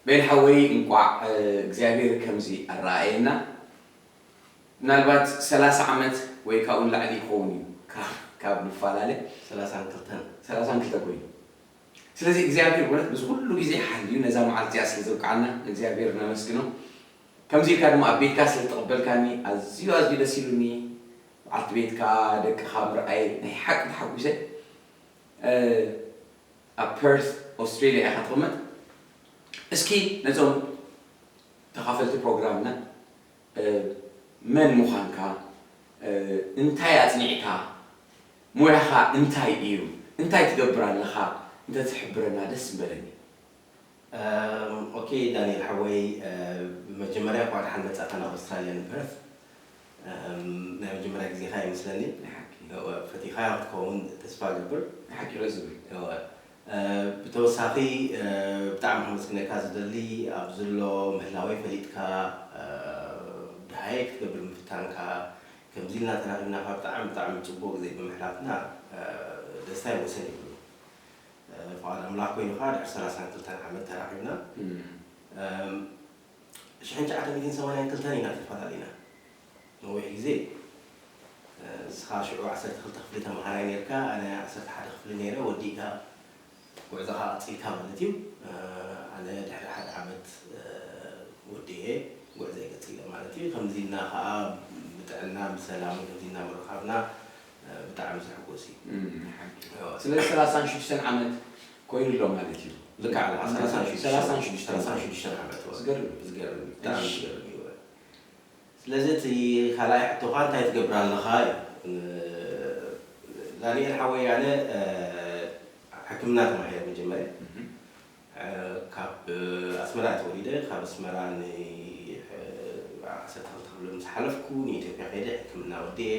ቤል ሓወይ፣ እንቋዕ እግዚኣብሔር ከምዚ ኣረኣየና። ምናልባት ሰላሳ ዓመት ወይ ካብኡ ንላዕሊ ይኸውን እዩ ካብ ንፈላለ። ሰላሳን ክልተን ኮይኑ። ስለዚ እግዚኣብሔር ብእውነት ብዚ ኩሉ ግዜ ሓልዩ ነዛ መዓልቲ እዚኣ ስለ ዘብቅዓና ንእግዚኣብሔር ነመስግኖ። ከምዚ ኢልካ ድማ ኣብ ቤትካ ስለ ዝተቐበልካኒ ኣዝዩ ኣዝዩ ደስ ኢሉኒ። በዓልቲ ቤትካ፣ ደቅኻ ምርኣይ ናይ ሓቂ ተሓጒሰ። ኣብ ፐርት ኦስትሬልያ ኢኻ ትቕመጥ። እስኪ ነዞም ተኻፈልቲ ፕሮግራምና መን ምዃንካ፣ እንታይ ኣጽኒዕካ፣ ሞያኻ እንታይ እዩ፣ እንታይ ትገብር ኣለኻ እንተትሕብረና ደስ ምበለኒ። ኦኬ ዳንኤል ሓወይ፣ ብመጀመርያ እንኳዕ ደሓን መጻእካ ናብ ኣውስትራልያ ንብረት። ናይ መጀመርያ ግዜኻ ይመስለኒ። ፈቲኻ ክትከውን ተስፋ ገብር። ሓቂ ዝብል ብተወሳኺ ብጣዕሚ ከመስግነካ ዝደሊ ኣብዚ ዘሎ ምህላወይ ፈሊጥካ ድሃየ ክትገብር ምፍታንካ፣ ከምዚ ኢልና ተራኺብና ካብ ብጣዕሚ ብጣዕሚ ፅቡቅ ግዜ ብምሕላፍና ደስታይ ወሰን ይብሉ። ፍቓድ ኣምላኽ ኮይኑ ከዓ ድሕሪ ሰላሳን ክልተን ዓመት ተራኺብና። ሽሕን ትሽዓተ ሚእትን ሰማንያን ክልተን ኢና ተፈላለና። ነዊሕ ግዜ። ንስኻ ሽዑ ዓሰርተ ክልተ ክፍሊ ተምሃራይ ነርካ፣ ኣነ ዓሰርተ ሓደ ክፍሊ ነይረ። ወዲእካ ጉዕዞኻ ቀጺልካ ማለት እዩ። ኣነ ድሕሪ ሓደ ዓመት ወዲኤ ጉዕዞ ይቀጺለ ማለት እዩ። ከምዚ ኢልና ከዓ ብጥዕና ብሰላም ከምዚ ኢልና ምርኻብና ብጣዕሚ ዘሕጉስ እዩ። ስለዚ ሰላሳን ሽዱሽተን ዓመት ኮይኑ ኣሎ ማለት እዩ። ልክዕ ኣለኻ። ሰላሳን ሽዱሽተን ዓመት። ዝገርም እዩ። ዝገርም እዩ። ብጣዕሚ ዝገርም እዩ። ስለዚ እቲ ካልኣይ ሕቶኻ እንታይ ትገብር ኣለኻ እዩ። ዳንኤል ሓወይ ኣነ ሕክምና ተማሂረ መጀመርያ። ካብ ኣስመራ እየ ተወሊደ። ካብ ኣስመራ ን ዓሰርተ ክልተ ክፍሊ ምስ ሓለፍኩ ንኢትዮጵያ ከይደ ሕክምና ወዲኤ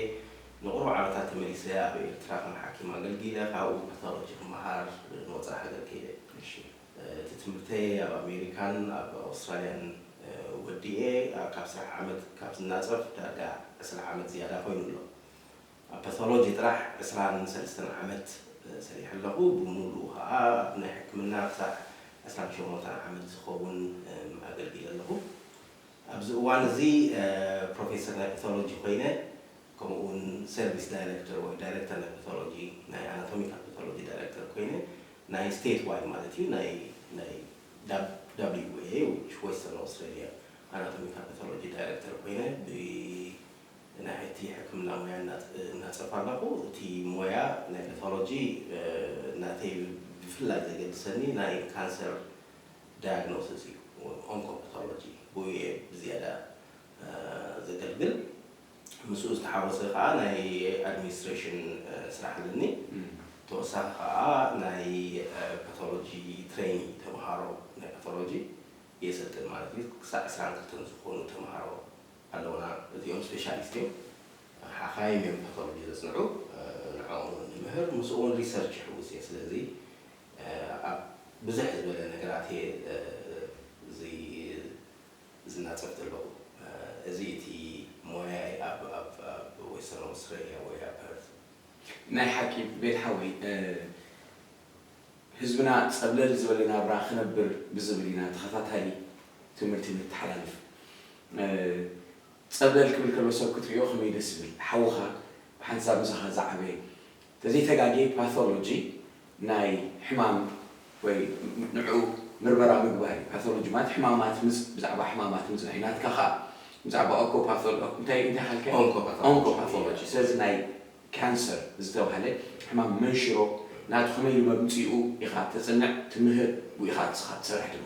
ንቁሩብ ዓመታት ተመሊሰ ኣብ ኤርትራ ከም ሓኪም ኣገልጊለ። ካብኡ ፓቶሎጂ ክመሃር ንወፃኢ ሃገር ከይደ። እቲ ትምህርተይ ኣብ ኣሜሪካን ኣብ ኣውስትራልያን ወዲኤ ካብ ስራሕ ዓመት ካብ ዝናፀፍ ዳርጋ ዕስራ ዓመት ዝያዳ ኮይኑ ኣሎ። ኣብ ፓቶሎጂ ጥራሕ ዕስራን ሰለስተን ዓመት ሰሪሐ ኣለኹ። ብሙሉኡ ከዓ ኣብ ናይ ሕክምና ክሳዕ ዕስራን ሸሞንተን ዓመት ዝኸውን ኣገልጊለ ኣለኹ። ኣብዚ እዋን እዚ ፕሮፌሰር ናይ ፓቶሎጂ ኮይነ ከምኡ እውን ሰርቪስ ዳይሬክተር ወይ ዳይሬክተር ናይ ፓቶሎጂ ናይ ኣናቶሚካል ፓቶሎጂ ዳይሬክተር ኮይነ ናይ ስቴት ዋይድ ማለት እዩ ናይ ናይ WA Western Australia ኣናቶሚካል ፓቶሎጂ ዳይሬክተር ኮይነ ናይ ሕቲ ሕክምና ሞያ እናፀፋ ኣለኹ። እቲ ሞያ ናይ ፓቶሎጂ ናተይ ብፍላይ ዘገድሰኒ ናይ ካንሰር ዳያግኖሲስ እዩ፣ ኦንኮፓቶሎጂ ብኡ እየ ብዝያዳ ዘገልግል። ምስኡ ዝተሓወሰ ከዓ ናይ ኣድሚኒስትሬሽን ስራሕ ኣለኒ። ተወሳኺ ከዓ ናይ ፓቶሎጂ ትሬኒ ተምሃሮ ናይ ፓቶሎጂ የሰልጥን ማለት እዩ። ክሳዕ ዕስራን ክልተን ዝኾኑ ተምሃሮ ኣለውና። እዚኦም ስፔሻሊስት እዮም፣ ሓኻይም እዮም ፓቶሎጂ ዘፅንዑ። ንዕኦም እውን ንምህር፣ ምስኡ እውን ሪሰርች ይሕውስ እየ። ስለዚ ኣብ ብዝሕ ዝበለ ነገራት እየ ዝናፀፍ ዘለኹ። እዚ እቲ ሞያይ ኣብ ዌስተርን ኣውስትራሊያ ወይ ኣብ ፐርት። ናይ ሓቂ ቤት ሓወይ፣ ህዝብና ፀብለል ዝበለ ናብራ ክነብር ብዝብል ኢና ተኸታታሊ ትምህርቲ ነተሓላልፍ። ፀብለል ክብል ከሎ ሰብ ክትሪኦ ከመይ ደስ ዝብል፣ ሓውኻ ብሓንሳብ ምሳኻ ዝዓበየ። ተዘይተጋግየ ፓቶሎጂ ናይ ሕማም ወይ ንዕኡ ምርመራ ምግባር እዩ። ፓቶሎጂ ማለት ሕማማት ምጽ ብዛዕባ ሕማማት ምጽናዕ እዩ። ናትካ ኸኣ ብዛዕባ ኦኮፓቶሎ እንታይ እንታይ ሓልካ? ኦንኮፓቶሎጂ። ኦንኮፓቶሎጂ። ስለዚ ናይ ካንሰር ዝተባህለ ሕማም መንሽሮ ናቱ ከመይ ኢሉ መምጽኡ ኢኻ ተጽንዕ፣ ትምህር፣ ብኡ ኢኻ ንስኻ ትሰርሕ ድማ።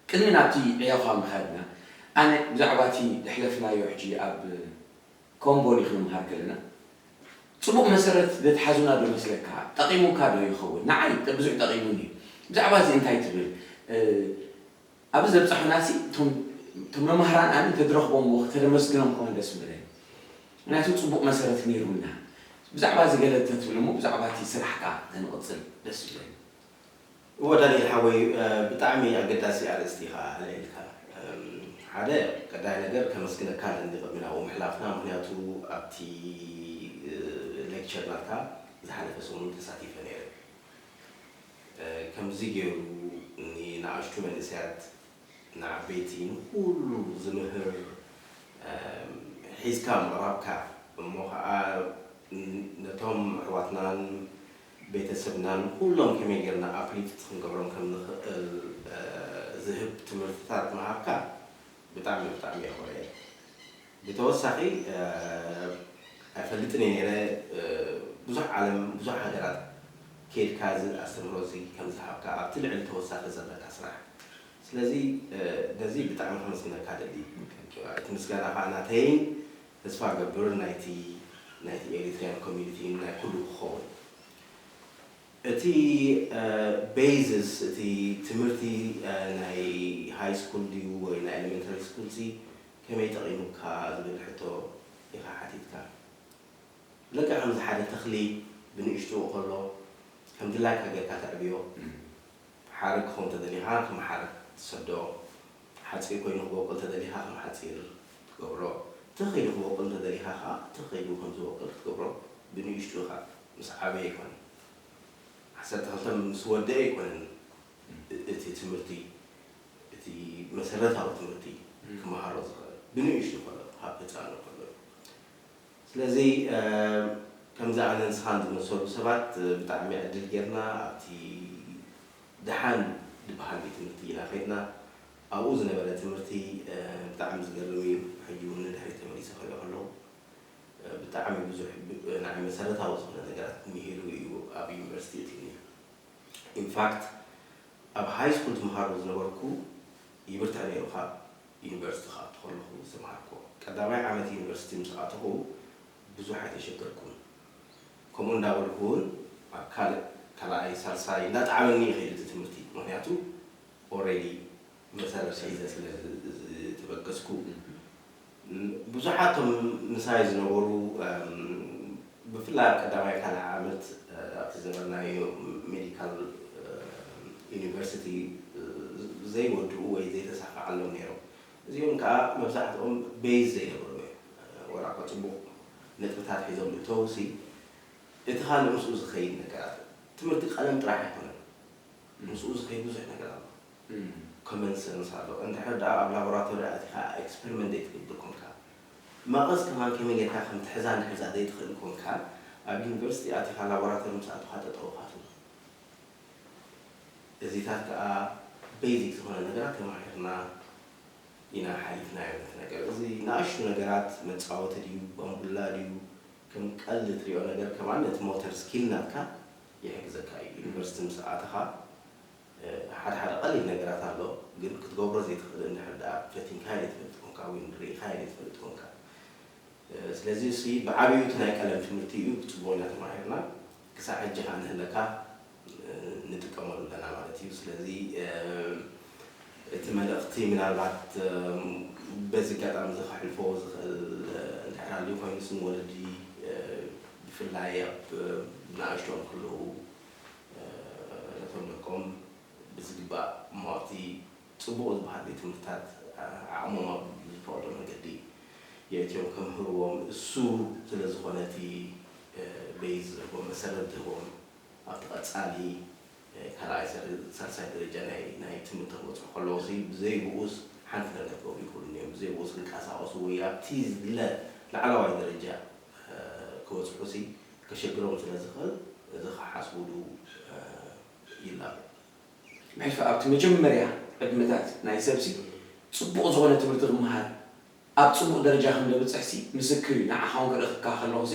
ቅድሚ ናብቲ ዕዮኻ ምኻድና ኣነ ብዛዕባ እቲ ዘሕለፍናዮ ሕጂ ኣብ ኮምቦኒ ክንምሃር ከለና ጽቡቕ መሰረት ዘትሓዙና ዶ መስለካ? ጠቒሙካ ዶ ይኸውን? ንዓይ ብዙሕ ጠቒሙኒ እዩ። ብዛዕባ እዚ እንታይ ትብል? ኣብዚ ዘብጻሑና ሲ እቶም እቶም መማህራን ኣነ እንተድረኽቦም እሞ ከተመስግኖም ከውን ደስ ምበለኒ። ምክንያቱ ጽቡቕ መሰረት ነይሩና። ብዛዕባ እዚ ገለ እንተትብል እሞ ብዛዕባ እቲ ስራሕካ ተንቕጽል ደስ ይብለኒ። እወ ዳንኤል ሓወይ ብጣዕሚ ኣገዳሲ ኣርእስቲ ኢኻ ኣልዒልካ። ሓደ ቀዳይ ነገር ከመስግነካ ኣለኒ ቅድሚ ናብኡ ምሕላፍና፣ ምክንያቱ ኣብቲ ሌክቸር ናትካ ዝሓለፈ ሰሙን ተሳቲፈ ነይረ። ከምዚ ገይሩ ንናይ ንኣሽቱ መንእሰያት ንዓበይቲ ንኩሉ ዝምህር ሒዝካ ምቕራብካ እሞ ከዓ ነቶም ኣሕዋትናን ቤተሰብናን ኩሎም ከመይ ጌርና ኣፕሊፍት ክንገብሮም ከም ንኽእል ዝህብ ትምህርትታት ምሃብካ ብጣዕሚ ብጣዕሚ የኾርየ። ብተወሳኺ ኣይፈልጥን እየ ነይረ ብዙሕ ዓለም ብዙሕ ሃገራት ኬድካ እዚ ኣስተምህሮ እዚ ከም ዝሃብካ ኣብቲ ልዕሊ ተወሳኺ ዘለካ ስራሕ። ስለዚ ነዚ ብጣዕሚ ከመስግነካ ደሊ። እቲ ምስጋና ከዓ ናተይን ተስፋ ገብር ናይቲ ናይቲ ኤሪትሪያን ኮሚኒቲ ናይ ኩሉ ክኸውን። እቲ ቤዝስ እቲ ትምህርቲ ናይ ሃይ ስኩል ድዩ ወይ ናይ ኤሌመንተሪ ስኩል ሲ ከመይ ጠቒሙካ ዝብል ሕቶ ኢኻ ሓቲትካ። ልክዕ ከምዚ ሓደ ተኽሊ ብንእሽትኡ ከሎ ከም ድላይካ ጌርካ ተዕብዮ። ሓረግ ክኸውን ተደሊኻ ከም ሓረግ ትሰዶ፣ ሓፂር ኮይኑ ክበቁል ተደሊኻ ከም ሓፂር ትገብሮ፣ ትኽ ኢሉ ክበቁል እንተደሊኻ ከዓ ትኽ ኢሉ ከም ዝበቁል ክትገብሮ ብንእሽቱ ኢኻ ምስ ዓበየ ኣይኮነን ዓሰርተ ክልተ ምስ ወደአ ኣይኮነን እቲ ትምህርቲ እቲ መሰረታዊ ትምህርቲ ክመሃሮ ዝኽእል ብንእሽቱ ከሎ ካብ ህፃኑ ከሎ እዩ። ስለዚ ከምዚ ኣነ ንስኻን ዝመሰሉ ሰባት ብጣዕሚ ዕድል ጌርና ኣብቲ ደሓን ዝበሃል ቤት ትምህርቲ ኢና ከይድና። ኣብኡ ዝነበረ ትምህርቲ ብጣዕሚ ዝገርም እዩ። ሕጂ እውን ንድሕሪት ተመሊሰ ክሪኦ ከለኹ ብጣዕሚ ብዙሕ ንዓይ መሰረታዊ ዝኾነ ነገራት ምሂሩ እዩ ኣብ ዩኒቨርሲቲ እትዩኒ። ኢንፋክት ኣብ ሃይ ስኩል ዝመሃሮ ዝነበርኩ ይብርትዕ ነይሩ ካብ ዩኒቨርሲቲ ክኣቱ ከለኹ ዝተምሃርኩ። ቀዳማይ ዓመት ዩኒቨርሲቲ ምስ ኣተኹ ብዙሕ ኣይተሸገርኩን። ከምኡ እንዳበልኩ እውን ኣብ ካልእ ካልኣይ ሳልሳይ እንዳጠዓመኒ ይኸይድ እቲ ትምህርቲ። ምክንያቱ ኦልሬዲ መሰረት ሒዘ ስለ ዝተበገስኩ ብዙሓት ቶም ምሳይ ዝነበሩ ብፍላይ ኣብ ቀዳማይ ካልኣይ ዓመት ኣብቲ ዝነበርናዮ ሜዲካል ዩኒቨርሲቲ ዘይወድኡ ወይ ዘይተሳኽዓሎም ነይሮም። እዚኦም ከዓ መብዛሕትኦም ቤዝ ዘይነበሩ እዮም። ወላ እኳ ፅቡቕ ነጥብታት ሒዞም እተው ሲ እቲ ካልእ ምስኡ ዝኸይድ ነገራት ትምህርቲ ቀለም ጥራሕ ኣይኮነን። ምስኡ ዝኸይድ ብዙሕ ነገር ኣሎ። ኮመን ሰንስ ኣሎ። እንድሕር ደኣ ኣብ ላቦራቶሪ ኣቲኻ ኤክስፐሪመንት ዘይትገብር ኮንካ፣ መቐስ ከማን ከመይ ጌርካ ከም ትሕዛ ንሕዛ ዘይትኽእል ኮንካ፣ ኣብ ዩኒቨርሲቲ ኣቲኻ ላቦራቶሪ ምስ ኣተኻ ጠጠው ኢኻ ትብል። እዚታት ከኣ ቤዚክ ዝኾነ ነገራት ተማሂርና ኢና ሓሊፍናዮ ነቲ ነገር። እዚ ንኣሽቱ ነገራት መጻወቲ ድዩ፣ ባምቡላ ድዩ፣ ከም ቀልዲ ትሪኦ ነገር ከማን ነቲ ሞተር ስኪል ናትካ ይሕግዘካ እዩ። ዩኒቨርሲቲ ምስ ኣተኻ ሓደ ሓደ ቀሊል ነገራት ኣሎ፣ ግን ክትገብሮ ዘይትኽእል እንድሕር ደኣ ፈቲንካዮ ዘይትፈልጥ ኮንካ ወይ ርኢኻዮ ዘይትፈልጥ ኮንካ። ስለዚ እሲ ብዓብዩ እቲ ናይ ቀለም ትምህርቲ እዩ፣ ብፅቡቕ ኢና ተማሂርና። ክሳዕ ሕጂ ከዓ ንህለካ ንጥቀመሉ ኣለና ማለት እዩ። ስለዚ እቲ መልእኽቲ ምናልባት በዚ ኣጋጣሚ እዚ ከሕልፎ ዝኽእል እንድሕር ሃልዩ ኮይኑስ ንወለዲ ብፍላይ ኣብ ንኣሽቶኦም ከለዉ ነቶም ደቆም ብዝግባእ እሞ ኣብቲ ፅቡቕ ዝበሃል ቤት ትምህርትታት ዓቕሞም ኣብ ዝፈቕዶ መንገዲ የእትዮም ከምህርዎም እሱ ስለ ዝኾነ እቲ ቤዝ ዝህቦም መሰረት ዝህቦም ኣብቲ ቀፃሊ ካልኣይ ሳልሳይ ደረጃ ናይ ትምህርቲ ክበፅሑ ከለዉ ብዘይ ብኡስ ሓንቲ ነገር ክገብሩ ይኽእሉን እዮም። ብዘይ ብኡስ ክንቀሳቐሱ ወይ ኣብቲ ዝድለ ላዕለዋይ ደረጃ ክበፅሑ ከሸግሮም ስለ ዝኽእል እዚ ክሓስቡሉ ይላቦ። ብሕልፊ ኣብቲ መጀመርያ ዕድመታት ናይ ሰብሲ ፅቡቕ ዝኾነ ትምህርቲ ክመሃር ኣብ ፅቡቕ ደረጃ ከም ደብፅሕሲ ምስክር እዩ። ንዓኻ እውን ክረኽብካ ከለኹሲ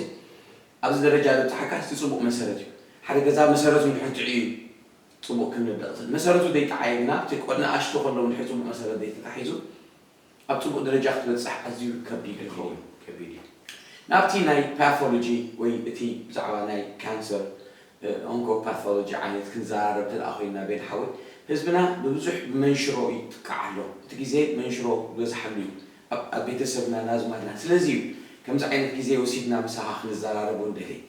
ኣብዚ ደረጃ ደብፅሓካ እቲ ፅቡቕ መሰረት እዩ። ሓደ ገዛ መሰረቱ እንድሕር ጥዕዩ እዩ ፅቡቕ ክንርዳእ ዝኽእል። መሰረቱ ዘይጠዓየ ግና ኣብቲ ቆ ንኣሽቱ ከለዉ እንድሕር ፅቡቕ መሰረት ዘይተታሒዙ ኣብ ፅቡቕ ደረጃ ክትበፅሕ ኣዝዩ ከቢድ እዩ ዝኸውን። ከቢድ እዩ። ናብቲ ናይ ፓቶሎጂ ወይ እቲ ብዛዕባ ናይ ካንሰር ኦንኮፓቶሎጂ ዓይነት ክንዘራረብ እንተ ኮይና ቤት ሓወይ ህዝብና ብብዙሕ ብመንሽሮ ይጥቃዕ ኣሎ። እቲ ግዜ መንሽሮ ዝበዝሓሉ እዩ ኣብ ቤተሰብና ናዝማድና። ስለዚ እዩ ከምዚ ዓይነት ግዜ ወሲድና ምሳኻ ክንዘራረብ እውን ደልየ።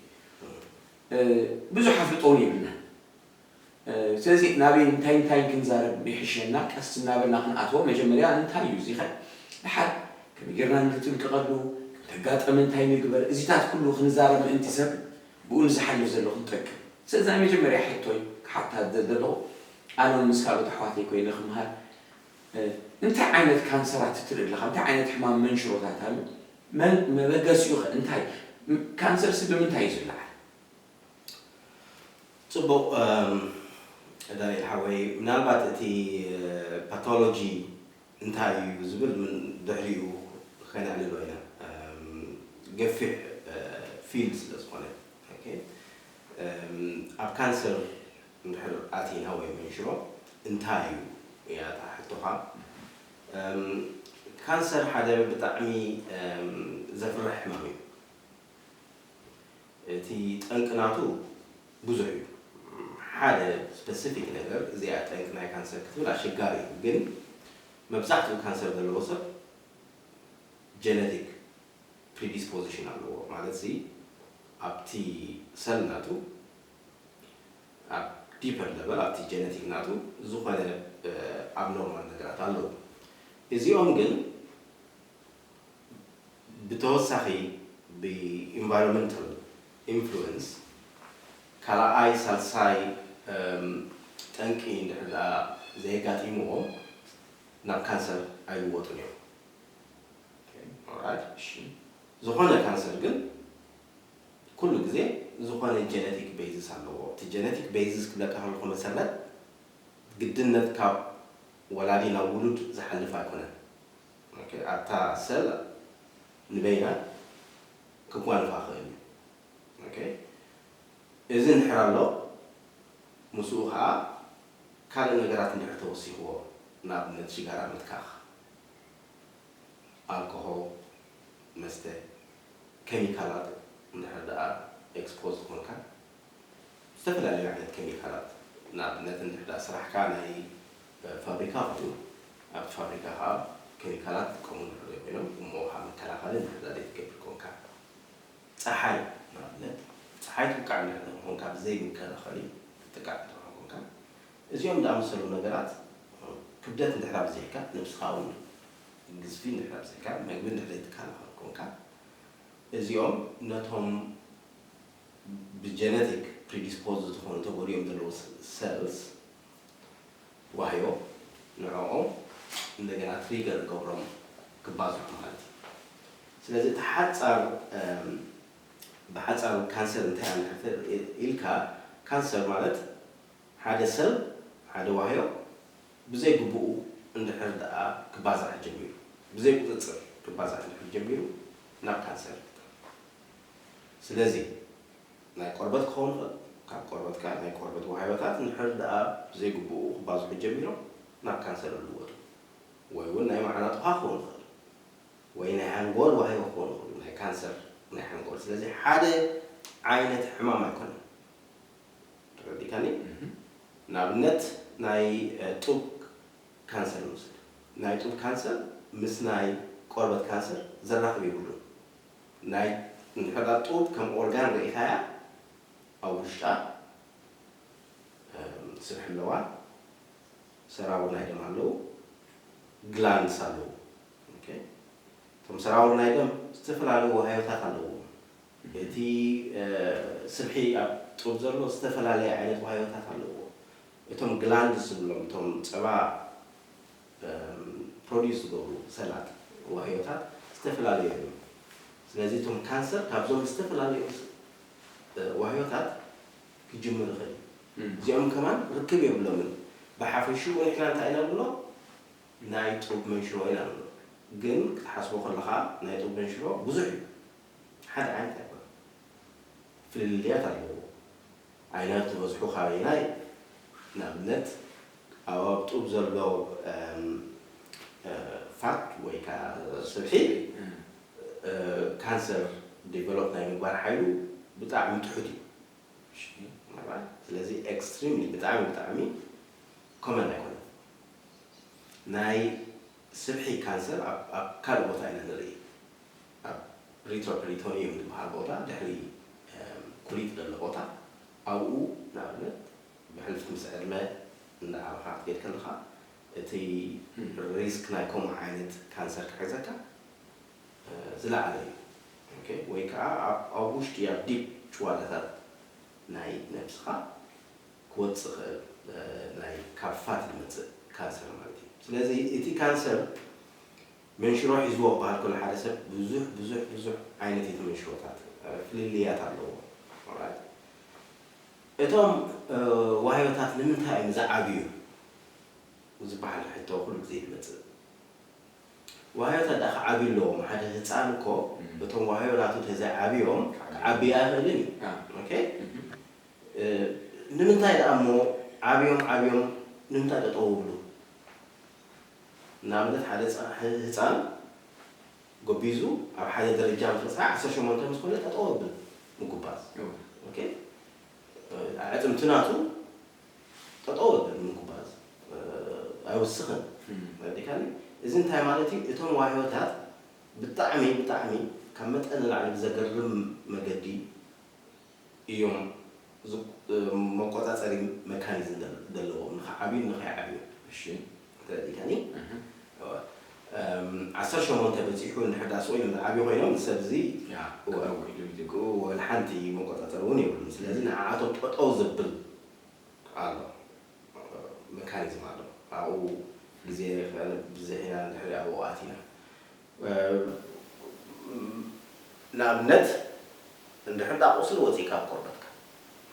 ብዙሕ ኣፍልጦ እውን የብልና። ስለዚ ናበይ እንታይ እንታይ ክንዛረብ ይሕሸና ቀስ እናበልና ክንኣትዎ መጀመርያ እንታይ እዩ እዚኸ ድሓር ከመይ ጌርና ንጥንቀቐሉ ተጋጠመ እንታይ ንግበር እዚታት ኩሉ ክንዛረብ ምእንቲ ሰብ ብኡ ንዝሓልፍ ዘሎ ክንጠቅም ስለዚ ናይ መጀመርያ ሕቶይ ክሓታ ዘለኹ ኣነ ምስ ካልኦት ኣሕዋተይ ኮይነ ክምሃር እንታይ ዓይነት ካንሰራት ትርኢ ኣለኻ? እንታይ ዓይነት ሕማም መንሽሮታት ኣሎ? መበገሲኡ ኸ እንታይ? ካንሰርሲ ብምንታይ እዩ ዝለዓል? ፅቡቕ። ዳንኤል ሓወይ፣ ምናልባት እቲ ፓቶሎጂ እንታይ እዩ ዝብል ምን ድሕሪኡ ከነዕልሎ ኢና፣ ገፊሕ ፊልድ ስለ ዝኾነ። ኣብ ካንሰር እንድሕር ኣቲና ወይ መንሽሮ እንታይ እዩ እያ እታ ሕቶኻ። ካንሰር ሓደ ብጣዕሚ ዘፍርሕ ሕማም እዩ። እቲ ጠንቂ ናቱ ብዙሕ እዩ። ሓደ ስፐሲፊክ ነገር እዚኣ ጠንቂ ናይ ካንሰር ክትብል ኣሸጋሪ እዩ። ግን መብዛሕትኡ ካንሰር ዘለዎ ሰብ ጀነቲክ ፕሪዲስፖዚሽን ኣለዎ። ማለት ሲ ኣብቲ ሰል ናቱ ኣብ ዲፐር ለቨል ኣብቲ ጀነቲክ ናቱ ዝኾነ ኣብኖርማል ነገራት ኣለዉ። እዚኦም ግን ብተወሳኺ ብኢንቫይሮንመንታል ኢንፍሉወንስ ካልኣይ ሳልሳይ ጠንቂ እንድሕር ደኣ ዘየጋጢምዎም ናብ ካንሰር ኣይልወጡን እዮም። ዝኾነ ካንሰር ግን ኩሉ ግዜ ዝኾነ ጀነቲክ ቤዝስ ኣለዎ። እቲ ጀነቲክ ቤዝስ ክብለካ ከለኹ መሰረት ግድነት ካብ ወላዲ ናብ ውሉድ ዝሓልፍ ኣይኮነን። ኣታ ሰል ንበይና ክጓንፋ ክእል እዩ። እዚ እንድሕር ኣሎ ምስኡ ከዓ ካልእ ነገራት እንድሕር ተወሲኽዎ፣ ንኣብነት ሽጋራ ምትካኽ፣ ኣልኮሆል መስተ፣ ኬሚካላት እንድሕር ደኣ ኤክስፖዝድ ኮንካ፣ ዝተፈላለዩ ዓይነት ኬሚካላት፣ ንኣብነት እንድሕር ደኣ ስራሕካ ናይ ፋብሪካ ኮይኑ፣ ኣብቲ ፋብሪካ ከዓ ኬሚካላት ክጥቀሙ እንድሕር ዘይኮይኖም እሞ ከዓ መከላኸሊ እንድሕር ደኣ ዘይትገብር ኮንካ፣ ፀሓይ ንኣብነት ፀሓይ ትውቃዕ እንድሕር ኮንካ ብዘይ መከላኸሊ ትጥቃዕ እንድሕር ኮንካ፣ እዚኦም ዝኣመሰሉ ነገራት ክብደት እንድሕር ኣብዚሕካ፣ ነብስኻ እውን ግዝፊ እንድሕር ኣብዚሕካ፣ መግቢ እንድሕር ዘይትከላኸል ኮንካ፣ እዚኦም ነቶም ብጀነቲክ ፕሪዲስፖዝ ዝኾኑ ተጎዲኦም ዘለዉ ሰልስ ዋህዮ ንዕኦም እንደገና ትሪገር ገብሮም ክባዝሑ ማለት እዩ። ስለዚ እቲ ሓፃር ብሓፃር ካንሰር እንታይ ኣንሕርተ ኢልካ፣ ካንሰር ማለት ሓደ ሰብ ሓደ ዋህዮ ብዘይ ግቡኡ እንድሕር ደኣ ክባዛሕ ጀሚሩ፣ ብዘይ ቁፅፅር ክባዛሕ እንድሕር ጀሚሩ ናብ ካንሰር ይፍጠር። ስለዚ ናይ ቆርበት ክኸውን ይኽእል፣ ካብ ቆርበትካ ናይ ቆርበት ዋህዮታት እንድሕር ደኣ ብዘይ ግቡኡ ክባዝሑ ጀሚሮም ናብ ካንሰር ይልወጡ። ወይ እውን ናይ መዓናጡኻ ክኸውን ይኽእል፣ ወይ ናይ ሓንጎል ዋህዮ ክኾኑ ይኽእሉ፣ ናይ ካንሰር ናይ ሓንጎል። ስለዚ ሓደ ዓይነት ሕማም ኣይኮነን። ተረዲካኒ? ንኣብነት ናይ ጡብ ካንሰር ንውሰድ። ናይ ጡብ ካንሰር ምስ ናይ ቆርበት ካንሰር ዘራኽብ የብሉን። ናይ እንድሕር ጡብ ከም ኦርጋን ርኢኻያ ኣብ ውሽጣ ስብሒ ኣለዋ፣ ሰራውር ናይ ደም ኣለዉ፣ ግላንድስ ኣለዉ። እቶም ሰራውር ናይ ደም ዝተፈላለዩ ዋህዮታት ኣለዎም። እቲ ስብሒ ኣብ ጡብ ዘሎ ዝተፈላለየ ዓይነት ዋህዮታት ኣለዎ። እቶም ግላንድስ ዝብሎም እቶም ፀባ ፕሮዲስ ዝገብሩ ሰላት ዋህዮታት ዝተፈላለዩ እዮም። ስለዚ እቶም ካንሰር ካብዞም ዝተፈላለዩ ዋህዮታት ክጅምር ይኽእል እዩ። እዚኦም ከማን ርክብ የብሎምን። ብሓፈሽኡ ንሕና እንታይ ኢና ንብሎ? ናይ ጡብ መንሽሮ ኢና ንብሎ። ግን ክትሓስቦ ከለኻ ናይ ጡብ መንሽሮ ብዙሕ እዩ። ሓደ ዓይነት ኣይኮነን። ፍልልያት ኣለዎ። ዓይነቱ በዝሑ ካበይናይ? ንኣብነት ኣብ ኣብ ጡብ ዘሎ ፋት ወይ ከዓ ስብሒ ካንሰር ዲቨሎፕ ናይ ምግባር ሓይሉ ብጣዕሚ ትሑት እዩ። ስለዚ ኤክስትሪምሊ ብጣዕሚ ብጣዕሚ ኮመን ኣይኮነን። ናይ ስብሒ ካንሰር ኣብ ካልእ ቦታ ኢና ንርኢ። ኣብ ሪትሮፐሪቶኒየም ዝበሃል ቦታ ድሕሪ ኩሊት ዘሎ ቦታ ኣብኡ ንኣብነት ብሕልፍቲ ምስ ዕድመ እንዳዓበኻ ክትከይድ ከለኻ እቲ ሪስክ ናይ ከምኡ ዓይነት ካንሰር ክሕዘካ ዝለዓለ እዩ። ወይ ከዓ ኣብ ውሽጢ ኣብ ዲፕ ጭዋዳታት ናይ ነብስኻ ክወፅእ ይኽእል ናይ ካብ ፋት ዝመፅእ ካንሰር ማለት እዩ። ስለዚ እቲ ካንሰር መንሽሮ ሒዝዎ ክበሃል ከሎ ሓደ ሰብ ብዙሕ ብዙሕ ብዙሕ ዓይነት እዩ መንሽሮታት ፍልልያት ኣለዎ። እቶም ዋህዮታት ንምንታይ እዮም ዝዓብዩ ዝበሃል ሕቶ ኩሉ ግዜ ይመፅእ። ዋህዮታት ደኣ ክዓብዩ ኣለዎም። ሓደ ህፃን እኮ እቶም ዋህዮ ናቱ ተዘይዓብዮም ክዓቢ ኣይኽእልን እዩ። ኦኬ? ንምንታይ ደኣ እሞ ዓብዮም ዓብዮም ንምንታይ ጠጠው ይብሉ? ንኣብነት ሓደ ህፃን ጎቢዙ ኣብ ሓደ ደረጃ ምስ በፅሐ ዓሰርተ ሸሞንተ ምስ ኮነ ጠጠው ይብል ምጉባዝ። ኣዕፅምቲ ናቱ ጠጠው ይብል ምጉባዝ ኣይውስኽን። ዲካኒ እዚ እንታይ ማለት እዩ? እቶም ዋህዮታት ብጣዕሚ ብጣዕሚ ካብ መጠን ንላዕሊ ብዘገርም መገዲ እዮም መቆፃፀሪ መካኒዝም ዘለዎም ንክዓብዩ ንከይዓብዩ። ተረዲካኒ? ዓሰርተ ሸሞንተ በፂሑ እንድሕር ዳ ስቕ ኢሎም ዝዓብዩ ኮይኖም ሰብ እዚ ወላ ሓንቲ መቆፃፀሪ እውን የብሉን። ስለዚ ንዓኣቶም ጠጠው ዘብል ኣሎ መካኒዝም ኣሎ። ኣብኡ ግዜ ብዝሕ ኢና እንድሕር ኣብኡ ኣቲና ንኣብነት እንድሕር ዳ ቁስሊ ወፂእካ ኣብ ቆርበትካ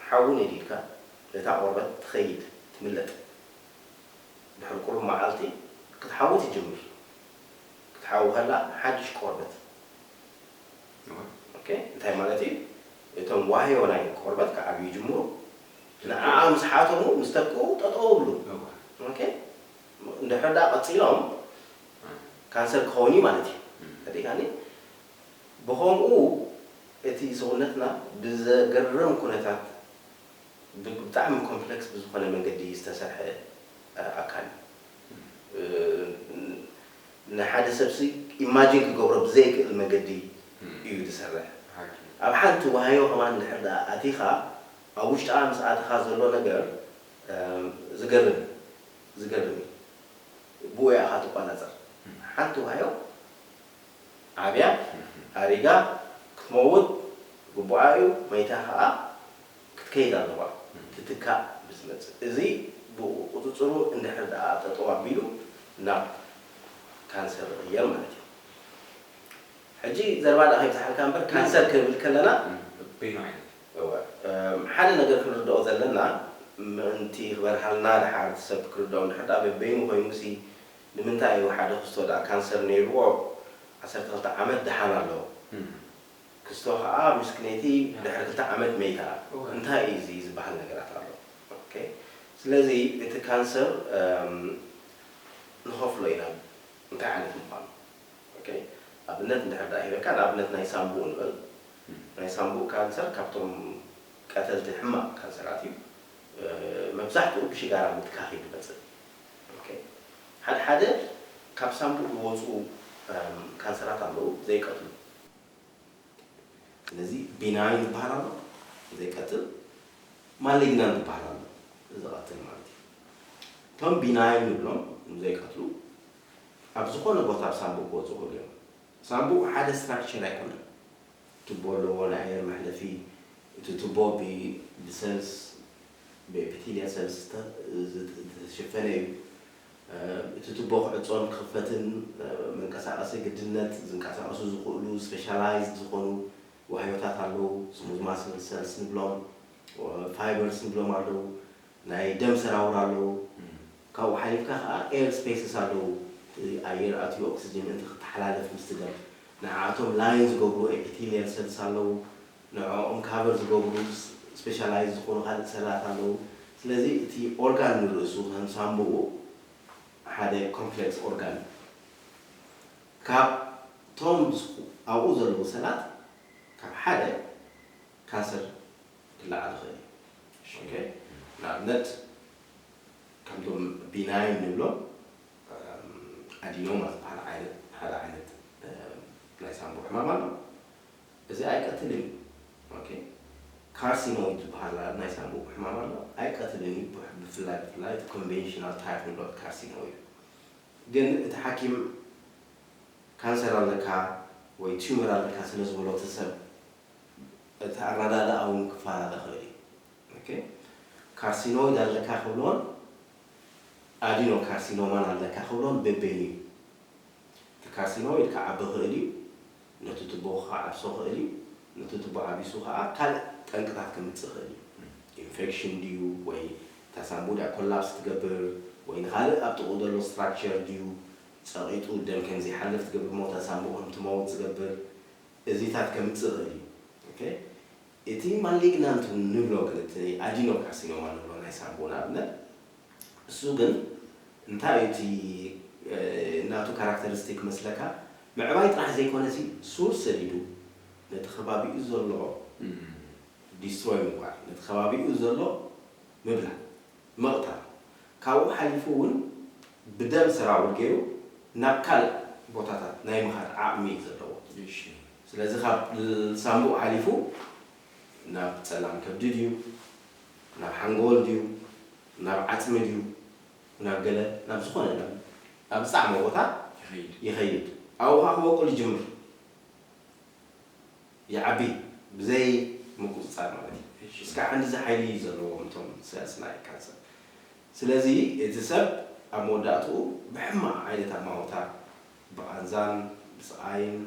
ሓዊ ነዲድካ ነታ ቆርበት ትኸይድ ትምለጥ ድሕሪ ቁሩብ መዓልቲ ክትሓዊ ትጅምር ክትሓዊ ከላ ሓድሽ ቆርበት እንታይ ማለት እዩ? እቶም ዋህዮ ናይ ቆርበት ክዓብዩ ይጅምሩ። ንዓ ምስ ሓተሙ ምስ ተክኡ ጠጠው ብሉ። እንድሕር ዳ ቀፂሎም ካንሰር ክኸውን እዩ ማለት እዩ። ተዲካኒ ብኸምኡ እቲ ሰውነትና ብዘገርም ኩነታት ብጣዕሚ ኮምፕለክስ ብዝኾነ መንገዲ ዝተሰርሐ ኣካል እዩ። ንሓደ ሰብሲ ኢማጂን ክገብሮ ብዘይክእል መገዲ እዩ ዝሰርሕ። ኣብ ሓንቲ ዋህዮ ከማን እንድሕር ደኣ ኣቲኻ ኣብ ውሽጣ ምስ ኣተኻ ዘሎ ነገር ዝገርም ዝገርም እዩ። ብኡ ኢኻ ትቋጻጸር። ሓንቲ ዋህዮ ዓብያ ኣሪጋ ክትመውት ግቡኣ እዩ። መይታ ከዓ ክትከይድ ኣለዋ ትትካእ ብዝመፅእ እዚ ብቁፅፅሩ እንድሕር ደኣ ጠጠው ኣቢሉ ናብ ካንሰር ይቕየር ማለት እዩ። ሕጂ ዘረባ ደኣ ከይብዝሓልካ እምበር ካንሰር ክንብል ከለና ሓደ ነገር ክንርድኦ ዘለና ምእንቲ ክበርሃልና ደሓር ሰብ ክርድኦ እንድሕር ደኣ በበይኑ ኮይኑ ሲ ንምንታይ እዩ ሓደ ክስቶ ደኣ ካንሰር ነይርዎ ዓሰርተ ክልተ ዓመት ደሓን ኣለዎ ክስቶ ከዓ ምስክነይቲ ድሕሪ ክልተ ዓመት መይታ እንታይ እዩ እዚ ዝበሃል ነገራት ኣሎ። ስለዚ እቲ ካንሰር ንኸፍሎ ኢና እንታይ ዓይነት ምዃኑ ኣብነት እንድሕር ደኣ ሂበካ ንኣብነት ናይ ሳምቡእ ንበል ናይ ሳምቡእ ካንሰር ካብቶም ቀተልቲ ሕማቕ ካንሰራት እዩ። መብዛሕትኡ ብሽጋራ ምትካኽ እዩ ዝመፅእ። ሓደ ሓደ ካብ ሳምቡእ ዝወፁ ካንሰራት ኣለዉ ዘይቀትሉ። ስለዚ ቢናይን ዝበሃል ኣሎ ዘይቀትል፣ ማሊግናንት ዝበሃል ኣሎ ዝቐትል ማለት እዩ። እቶም ቢናይን ንብሎም ዘይቀትሉ ኣብ ዝኾነ ቦታ ኣብ ሳምቡእ ክወፁ ይኽእሉ እዮም። ሳምቡእ ሓደ ስትራክቸር ኣይኮነን። ቱቦ ኣለዎ፣ ናይ ኣየር መሕለፊ። እቲ ቱቦ ብሰልስ ብኤፒቴሊያል ሰልስ ዝተሸፈነ እዩ። እቲ ቱቦ ክዕጾን ክኽፈትን መንቀሳቐሲ ግድነት ዝንቀሳቐሱ ዝኽእሉ ስፔሻላይዝድ ዝኾኑ ዋህዮታት ኣለዉ። ስሙዝ ማስል ሰልስ ንብሎም፣ ፋይበርስ ንብሎም ኣለዉ። ናይ ደም ሰራውር ኣለዉ። ካብኡ ሓሊፍካ ከዓ ኤር ስፔስስ ኣለዉ። ኣየር ኣትዩ ኦክስጅን ምእንቲ ክተሓላለፍ ምስቲ ደም ንዓኣቶም ላይን ዝገብሩ ኤፒቴሊያል ሰልስ ኣለዉ። ንዕኦም ካቨር ዝገብሩ ስፔሻላይዝ ዝኾኑ ካልእ ሰላት ኣለዉ። ስለዚ እቲ ኦርጋን ንርእሱ ከም ሳምቡኡ ሓደ ኮምፕሌክስ ኦርጋን እዩ። ካብቶም ኣብኡ ዘለዉ ሰላት ካብ ሓደ ካንሰር ክለዓል ይኽእል እዩ። ንኣብነት ከምቶም ቢናይን ንብሎም ኣዲኖማ ዝበሃል ዓይነት ሓደ ዓይነት ናይ ሳምቡእ ሕማም ኣሎ። እዚ ኣይቀትልን እዩ። ካርሲኖይድ ዝበሃል ናይ ሳምቡእ ሕማም ኣሎ። ኣይቀትልን እዩ። ብፍላይ ብፍላይ ኮንቬንሽናል ታይፕ ንብሎ ካርሲኖይድ ግን እቲ ሓኪም ካንሰር ኣለካ ወይ ቲዩመር ኣለካ ስለ ዝበሎ እቲ ሰብ እቲ ኣረዳድኣ እውን ክፈላለ ይኽእል እዩ። ካርሲኖይድ ኣለካ ክብሎን ኣዲኖካርሲኖማን ኣለካ ክብሎን በበይኑ እዩ። እቲ ካርሲኖይድ ክዓቢ ይኽእል እዩ፣ ነቲ ቱቦ ክዓብሶ ይኽእል እዩ፣ ነቲ ቱቦ ዓቢሱ ከዓ ካልእ ጠንቅታት ከምፅእ ይኽእል እዩ። ኢንፌክሽን ድዩ ወይ እታ ሳንቡእ ድያ ኮላፕስ ትገብር ወይ ንኻልእ ኣብ ጥቕኡ ዘሎ ስትራክቸር ድዩ ፀቒጡ ደም ከም ዘይሓልፍ ትገብር እሞ እታ ሳንቡእ ከም ትመውት ዝገብር እዚታት ከምፅእ ይኽእል እዩ። ኦኬ፣ እቲ ማሊግናንት ንብሎ ግን እቲ ኣዲኖካርሲኖማ ንብሎ ናይ ሳንቡእ ንኣብነት እሱ ግን እንታይ እዩ እቲ ናቱ ካራክተሪስቲክ መስለካ ምዕባይ ጥራሕ ዘይኮነ ሲ ሱር ሰዲዱ ነቲ ከባቢኡ ዘሎ ዲስትሮይ ምግባር ነቲ ከባቢኡ ዘሎ ምብላዕ ምቕታል ካብኡ ሓሊፉ እውን ብደም ሰራውር ገይሩ ናብ ካልእ ቦታታት ናይ ምኻድ ዓቕሚ እዩ ዘለዎ። ስለዚ ካብ ሳንቡእ ሓሊፉ ናብ ጸላም ከብዲ ድዩ ናብ ሓንጎል ድዩ ናብ ዓጽሚ ድዩ ናብ ገለ ናብ ዝኾነ ናብ ዝጣዕሞ ቦታ ይኸይድ ኣብኡ ከዓ ክበቁል ይጅምር። ይዓቢ ብዘይ ምቁፅፃር ማለት እዩ። እስካዕ ክንድዚ ሓይሊ እዩ ዘለዎም እቶም ሰልስ ናይ ካንሰር። ስለዚ እቲ ሰብ ኣብ መወዳእትኡ ብሕማቕ ዓይነት ኣማውታ ብቓንዛን ብስቓይን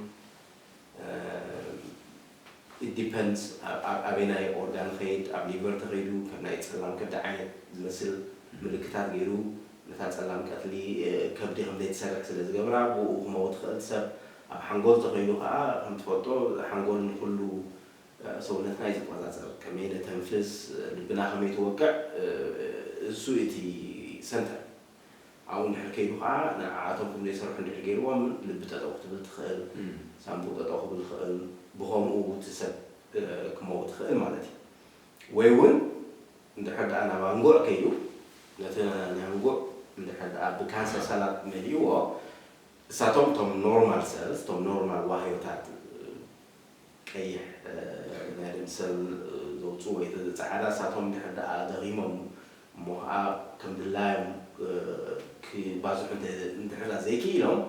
it depends ኣበይ ናይ ኦርጋን ኸይድ ኣብ ሊቨር ተኸይዱ ከም ናይ ፀላም ከብዲ ዓይነት ዝመስል ምልክታት ገይሩ ነታ ጸላም ቀትሊ ከብዲ ከም ዘይትሰርሕ ስለ ዝገብራ ብኡ ክመውት ይኽእል ሰብ ኣብ ሓንጎል ተኾይኑ ከዓ ከም ትፈልጦ ሓንጎል ንኩሉ ሰውነትና እዩ ዝቆጻጸር ከመይ ነተንፍስ ልብና ከመይ ትወቅዕ እሱ እቲ ሰንተር ኣብኡ እንድሕር ከይዱ ከዓ ንዓኣቶም ከም ዘይሰርሑ እንድሕር ገይርዎም ልቢ ጠጠው ክትብል ትኽእል ሳንቡእ ጠጠው ክብል ይኽእል ብኸምኡ እቲ ሰብ ክመውት ይኽእል ማለት እዩ ወይ እውን እንድሕር ደኣ ናብ ኣንጉዕ ከይዱ ነቲ ናይ ኣንጉዕ እንድሕር ደኣ ብካንሰር ሰላት መሊእዎ እሳቶም እቶም ኖርማል ሰልስ እቶም ኖርማል ዋህዮታት ቀይሕ ናይ ደም ሰል ዘውፅኡ ወይ ፃዕዳ እሳቶም እንድሕር ደኣ ደኺሞም እሞ ከዓ ከም ድላዮም ክባዝሑ እንድሕር ዘይክኢሎም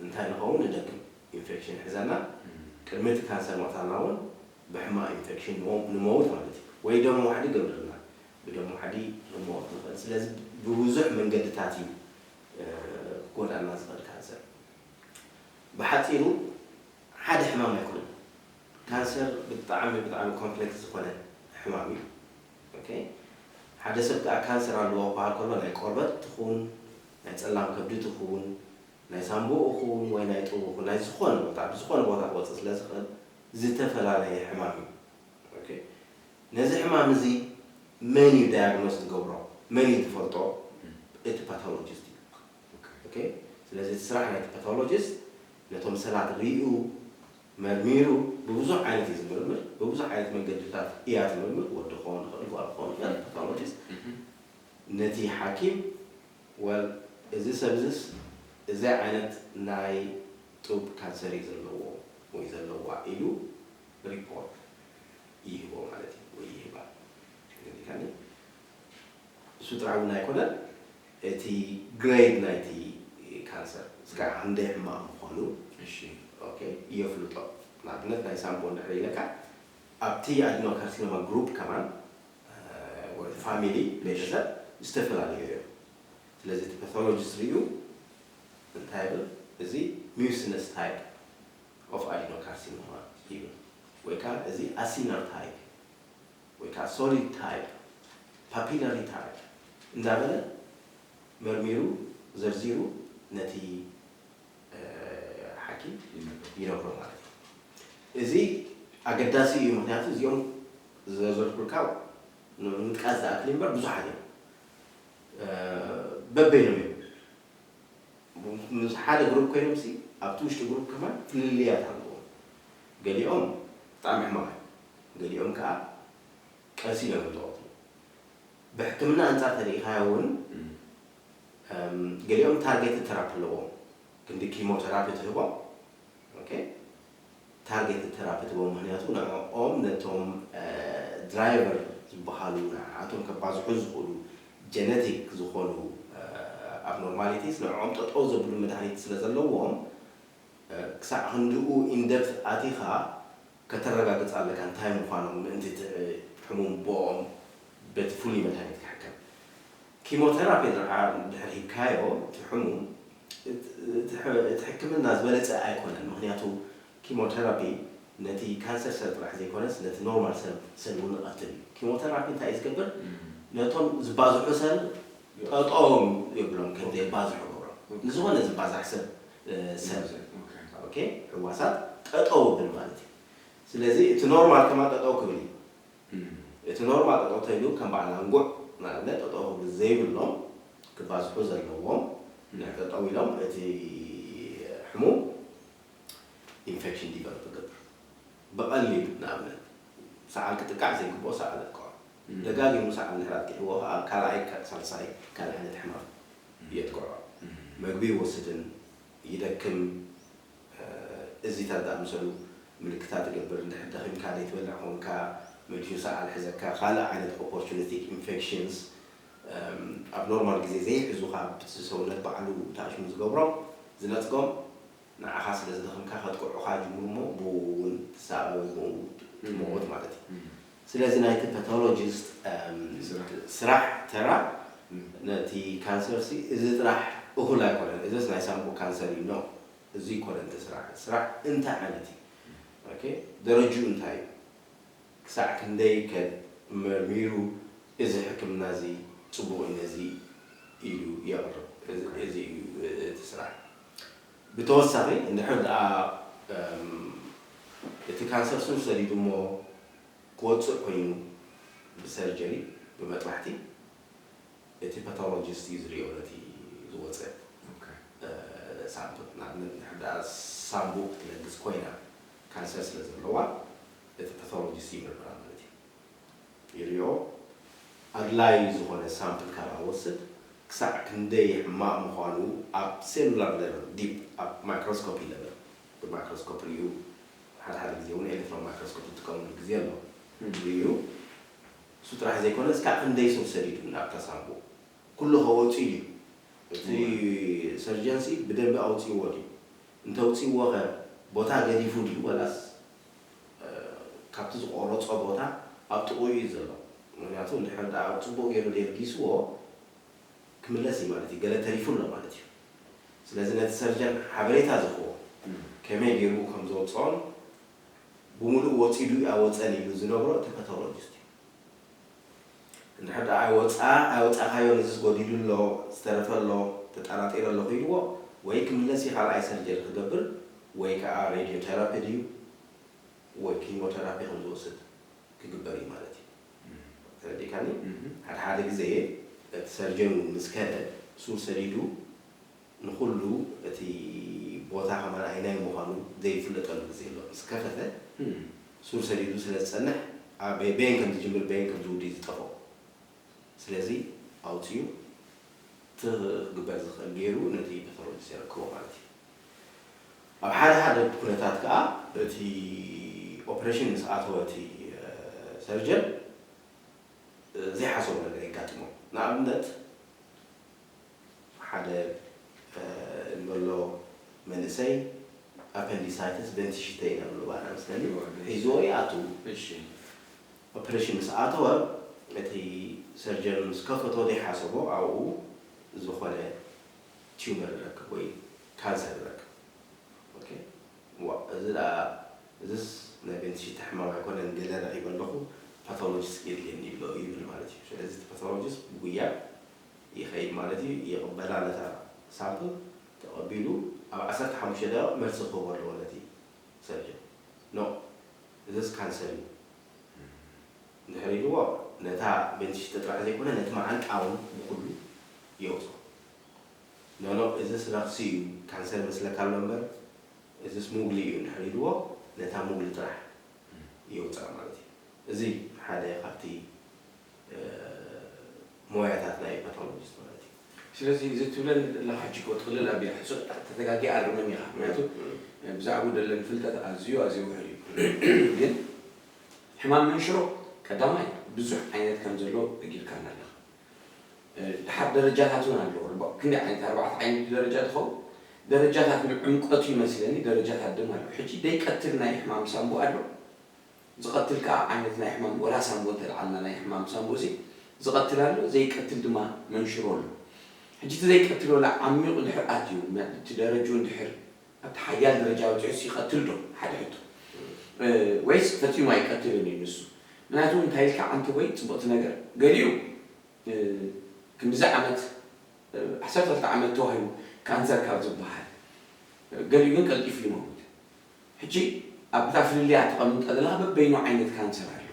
እንታይ ንኸውን ንደግም ኢንፌክሽን ይሕዘና ቅድሚ እቲ ካንሰር ምቕታልና እውን ብሕማቕ ኢንፌክሽን ንመውት ማለት እዩ ወይ ደም ዋሕዲ ገብርልና ብደም ዋሕዲ ንመውት ንኽእል ስለዚ ብብዙሕ መንገድታት እዩ ክጎድኣና ዝኽእል ካንሰር ብሓፂሩ ሓደ ሕማም ኣይኮነን ካንሰር ብጣዕሚ ብጣዕሚ ኮምፕሌክስ ዝኾነ ሕማም እዩ ሓደ ሰብ ከዓ ካንሰር ኣለዎ ክበሃል ከሎ ናይ ቆርበት ትኹን ናይ ፀላም ከብዲ ትኹን ናይ ሳንቡእ ይኹን ወይ ናይ ጡብ ይኹን ናይ ዝኾነ ቦታ ብዝኾነ ቦታ ክወፅእ ስለ ዝኽእል ዝተፈላለየ ሕማም እዩ። ነዚ ሕማም እዚ መን እዩ ዳያግኖስ ዝገብሮ መን እዩ ዝፈልጦ እቲ ፓቶሎጂስት እዩ። ስለዚ እቲ ስራሕ ናይቲ ፓቶሎጂስት ነቶም ሰላት ርእዩ መርሚሩ ብብዙሕ ዓይነት እዩ ዝምርምር ብብዙሕ ዓይነት መንገድታት እያ ትምርምር ወዲ ክኸውን ይኽእል ጓል ክኸውን ይኽእል ፓቶሎጂስት ነቲ ሓኪም ወል እዚ ሰብዝስ እዚ ዓይነት ናይ ጡብ ካንሰር እዩ ዘለዎ ወይ ዘለዋ ኢሉ ሪፖርት ይህቦ ማለት እዩ ወይ ይህባ ገዲካኒ እሱ ጥራይ እውን ኣይኮነን እቲ ግሬድ ናይቲ ካንሰር እስካ ክንደይ ሕማቕ ምዃኑ የፍልጦ ንኣብነት ናይ ሳምቦ እንድሕር ኢለካ ኣብቲ ኣድኖካርሲኖማ ግሩፕ ከማን ወይ ፋሚሊ ቤተሰብ ዝተፈላለዩ እዮም ስለዚ እቲ ፓቶሎጂስት ሪኡ እንታይ ብል እዚ mucinous type of adenocarcinoma ይብል ወይ ከዓ እዚ acinar type ወይ ከዓ solid type papillary type እንዳበለ መርሚሩ ዘርዚሩ ነቲ ሓኪም ይነግሮ ማለት እዩ እዚ ኣገዳሲ እዩ ምክንያቱ እዚኦም ዘዘርኩልካ ንምጥቃስ ዝኣክል እምበር ብዙሓት እዮም በበይኖም እዮም ምስ ሓደ ግሩፕ ኮይኖም ሲ ኣብቲ ውሽጢ ግሩፕ ከማን ፍልልያት ኣለዎም ገሊኦም ብጣዕሚ ሕማቕ እዮም ገሊኦም ከዓ ቀስ ኢሎም እዮም ዝቐትሉ ብሕክምና ኣንፃር ተሪኢኻዮ እውን ገሊኦም ታርጌት ተራፕ ኣለዎም ክንዲ ኪሞተራፒ ትህቦም ታርጌት ተራፒ ትቦ ምክንያቱ ንዕኦም ነቶም ድራይቨር ዝበሃሉ ንዓቶም ከባዝሑ ዝኽእሉ ጀነቲክ ዝኾኑ ኣብኖርማሊቲስ ንዕኦም ጠጠው ዘብሉ መድሃኒት ስለ ዘለዎም ክሳዕ ክንድኡ ኢንደፕት ኣቲኻ ከተረጋግፅ ኣለካ እንታይ ምዃኖም ምእንቲ እቲ ሕሙም ብኦም በቲ ፍሉይ መድሃኒት ክሕከም ኪሞቴራፒ ድርዓ ድሕር ሂብካዮ እቲ ሕሙም እቲ ሕክምና ዝበለፀ ኣይኮነን። ምክንያቱ ኪሞቴራፒ ነቲ ካንሰር ሰል ጥራሕ ዘይኮነስ ነቲ ኖርማል ሰብ እውን ይቐትል እዩ። ኪሞቴራፒ እንታይ እዩ ዝገብር? ነቶም ዝባዝሑ ሰል ጠጠዎም ይብሎም ከም ዘይባዝሑ ገብሮም። ንዝኾነ ዝባዛሕ ሰብ ሰል ሕዋሳት ጠጠው ብል ማለት እዩ። ስለዚ እቲ ኖርማል ከማ ጠጠው ክብል እዩ። እቲ ኖርማል ጠጠው ተይሉ ከም በዓል ኣንጉዕ ንኣብነት ጠጠው ክብል ዘይብሎም ክባዝሑ ዘለዎም ጠጠው ኢሎም እቲ ሕሙም ኢንፌክሽን ዲቨሎፕ ይገብር። ብቐሊሉ ንኣብነት ሰዓል ክጥቃዕ ዘይግብኦ ሰዓል የጥቅዖ። ደጋጊሙ ሰዓል እንድሕር ኣጥቂዕዎ ከዓ ካልኣይ ሳልሳይ ካልእ ዓይነት ሕማም የጥቅዖ። መግቢ ይወስድን ይደክም። እዚታት ዝኣመሰሉ ምልክታት ይገብር። እንድሕር ደኺምካ ዘይትበልዕ ኮንካ መሊሱ ሰዓል ሕዘካ። ካልእ ዓይነት ኦፖርቹኒስቲክ ኢንፌክሽንስ ኣብ ኖርማል ግዜ ዘይሕዙኻ ብቲ ሰውነት ባዕሉ ተኣሽሙ ዝገብሮም ዝነፅጎም ንዓኻ ስለ ዝደኽምካ ከጥቅዑኻ ይጅምሩ እሞ ብኡ እውን ትሳቐ ወይ ብኡ ትመውት ማለት እዩ። ስለዚ ናይቲ ፓቶሎጂስት ስራሕ ተራ ነቲ ካንሰር ሲ እዚ ጥራሕ እኹል ኣይኮነን። እዚስ ናይ ሳምቡእ ካንሰር እዩ። ኖ፣ እዚ ይኮነን እቲ ስራሕ። እቲ ስራሕ እንታይ ዓይነት እዩ? ኦኬ፣ ደረጅኡ እንታይ እዩ? ክሳዕ ክንደይ ከ መርሚሩ እዚ ሕክምና እዚ ፅቡቕ እዩ ነዚ ኢሉ የቕርብ። እዚ እዩ እቲ ስራሕ። ብተወሳኺ እንድሕር ደኣ እቲ ካንሰር ሱር ሰዲዱ እሞ ክወፅእ ኮይኑ ብሰርጀሪ ብመጥባሕቲ እቲ ፓቶሎጂስት እዩ ዝሪኦ ነቲ ዝወፀ ሳምፕል። ንኣብነት እንድሕር ደኣ ሳምቡእ ክትለግስ ኮይና ካንሰር ስለ ዘለዋ እቲ ፓቶሎጂስት ይምርምራ ማለት እዩ። ይሪኦ ኣድላይ ዝኾነ ሳምፕል ካብ ኣወስድ ክሳዕ ክንደይ ሕማቕ ምዃኑ ኣብ ሴሉላር ሌቨል ዲፕ ኣብ ማይክሮስኮፒ ሌቨል ብማይክሮስኮፕ ሪኡ ሓደ ሓደ ግዜ እውን ኤሌክትሮን ማይክሮስኮፕ ዝጥቀምሉ ግዜ ኣሎ። ሪኡ እሱ ጥራሕ ዘይኮነ እስካዕ ክንደይ ሰብ ሰዲዱ ናብታ ሳምቡእ ኩሉ ከወፅኡ እዩ። እቲ ሰርጀንሲ ብደንቢ ኣውፅእዎ ድዩ? እንተውፅእዎ ኸ ቦታ ገዲፉ ድዩ ወላስ ካብቲ ዝቆረፆ ቦታ ኣብ ጥቕኡ እዩ ዘሎ? ምክንያቱ እንድሕር ደኣ ፅቡቕ ገይሩ ደርጊስዎ ክምለስ እዩ ማለት እዩ። ገለ ተሪፉ ኣሎ ማለት እዩ። ስለዚ ነቲ ሰርጀን ሓበሬታ ዝህቦ ከመይ ገይሩ ከም ዘውፅኦን ብምሉእ ወፂኡ ድዩ ኣይወፀን ኢሉ ዝነግሮ እቲ ፓቶሎጂስት እዩ። እንድሕር ደኣ ኣይወፃ ኣይወፃኻዮ ንዝስ ጎዲሉ ኣሎ ዝተረፈ ኣሎ ተጠራጢረ ኣለኹ ኢልዎ ወይ ክምለስ እዩ ካልኣይ ሰርጀሪ ክገብር ወይ ከዓ ሬድዮ ቴራፒ ድዩ ወይ ኪሞቴራፒ ከም ዝወስድ ክግበር እዩ ማለት እዩ። ተረዲእካኒ? ሓደ ሓደ ግዜ እቲ ሰርጀን እውን ምስ ከደ ሱር ሰዲዱ ንኹሉ እቲ ቦታ ከማን ኣይናይ ምዃኑ ዘይፍለጠሉ ግዜ ኣሎ። ምስ ከፈተ ሱር ሰዲዱ ስለ ዝጸንሕ በየን ከም ዝጅምር በየን ከም ዝውድእ ዝጠፍኦ። ስለዚ ኣውጺኡ እቲ ክግበር ዝኽእል ገይሩ ነቲ ፓቶሎጂስት የረክቦ ማለት እዩ። ኣብ ሓደ ሓደ ኩነታት ከኣ እቲ ኦፕሬሽን ምስ ኣተወ እቲ ሰርጀን ዘይሓሰቦ ነገር የጋጥሞ። ንኣብነት ሓደ እንበሎ መንእሰይ ኣፐንዲሳይትስ ቨንቲሽተ ኢና ንብሎ ባና መስለኒ ሒዝዎ ይኣቱ። ኦፕሬሽን ምስ ኣተወ እቲ ሰርጀን ምስ ከፈቶ ዘይሓሰቦ ኣብኡ ዝኾነ ቲዩመር ይረክብ ወይ ካንሰር ይረክብ። ኦኬ፣ ዋ፣ እዚ ደኣ እዚስ ናይ ቨንቲሽተ ሕማም ኣይኮነን ገለ ረኺበ ኣለኹ ፓቶሎጂስት የድልየኒ ይብሎ ይብል ማለት እዩ። ስለዚ እቲ ፓቶሎጂስት ብጉያ ይኸይድ ማለት እዩ። ይቕበላ ነታ ሳምፕል ተቐቢሉ ኣብ ዓሰርተ ሓሙሽተ ደቂቕ መልሲ ክህቦ ኣለዎ ነቲ ሰርጀን። ኖ፣ እዚስ ካንሰር እዩ እንድሕር ኢልዎ ነታ ቨንቲሽተ ጥራሕ ዘይኮነ ነቲ መዓንጣ እውን ብኩሉ የውፅኦ። ኖኖ፣ እዚስ ረኽሲ እዩ፣ ካንሰር ይመስለካ ኣሎ እምበር እዚስ ሙግሊ እዩ እንድሕር ኢልዎ ነታ ሙግሊ ጥራሕ የውፅኣ ማለት እዩ። እዚ ሓደ ካብቲ ሞያታት ናይ ፓቶሎጂስት ማለት እዩ። ስለዚ እዚ ትብለኒ ዘለኻ ሕጂ እኮ ጥቕልል ኣቢለ ሕሱር ተተጋጊ ኣርመኒ ኢኻ። ምክንያቱ ብዛዕባኡ ደለኒ ፍልጠት ኣዝዩ ኣዝዩ ውሑድ እዩ። ግን ሕማም መንሽሮ ቀዳማይ ብዙሕ ዓይነት ከም ዘሎ ነጊርካና ኣለኻ። ድሓር ደረጃታት እውን ኣለዎ። ክንደይ ዓይነት ኣርባዕተ ዓይነት ደረጃ ዝኸውን ደረጃታት ዕምቀቱ ይመስለኒ ደረጃታት ድማ ኣለዎ። ሕጂ ዘይቀትል ናይ ሕማም ሳምቡእ ኣሎ። ዝቐትል ከዓ ዓይነት ናይ ሕማም ወላ ሳምቦ እንተልዓልና ናይ ሕማም ሳምቦ ሲ ዝቐትል ኣሎ፣ ዘይቀትል ድማ መንሽሮ ኣሎ። ሕጂ እቲ ዘይቀትል ወላ ዓሚቑ እንድሕር ኣትዩ፣ እቲ ደረጃኡ እንድሕር ኣብቲ ሓያል ደረጃ በፂሑስ ይቐትል ዶ? ሓደ ሕቶ። ወይስ ፈፂሙ ኣይቀትልን እዩ ንሱ? ምክንያቱ እንታይ ኢልካ ዓንተ ወይ ፅቡቕቲ ነገር ገሊኡ ክንዲዚ ዓመት ዓሰርተ ክልተ ዓመት ተዋሂቡ ካንሰር ካብ ዝበሃል፣ ገሊኡ ግን ቀልጢፉ ይመውት። ሕጂ ኣብታ ፍልልያ ተቐምጠ ዘለካ በበይኑ ዓይነት ካንሰር ኣሎ።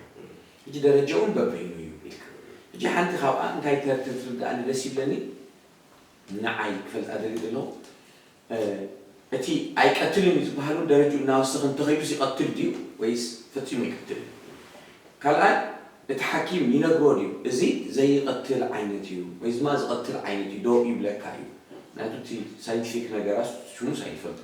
ሕጂ ደረጃ እውን በበይኑ እዩ ኢልካ። ሕጂ ሓንቲ ካብኣ እንታይ ተርትር ትርዳእኒ ደስ ይብለኒ፣ ንዓይ ክፈልጣ ደልዩ ዘለኹ እቲ ኣይቀትልን እዩ ዝበሃሉ ደረጃ እናወሰኸ እንተኸይዱስ ይቐትል ድዩ ወይስ ፈፂሙ ይቀትል? ካልኣይ እቲ ሓኪም ይነግሮ ድዩ እዚ ዘይቐትል ዓይነት እዩ ወይ ድማ ዝቐትል ዓይነት እዩ ዶ ይብለካ እዩ? ምክንያቱ እቲ ሳይንቲፊክ ነገራት ሽሙ ሳይንቲፈልጦ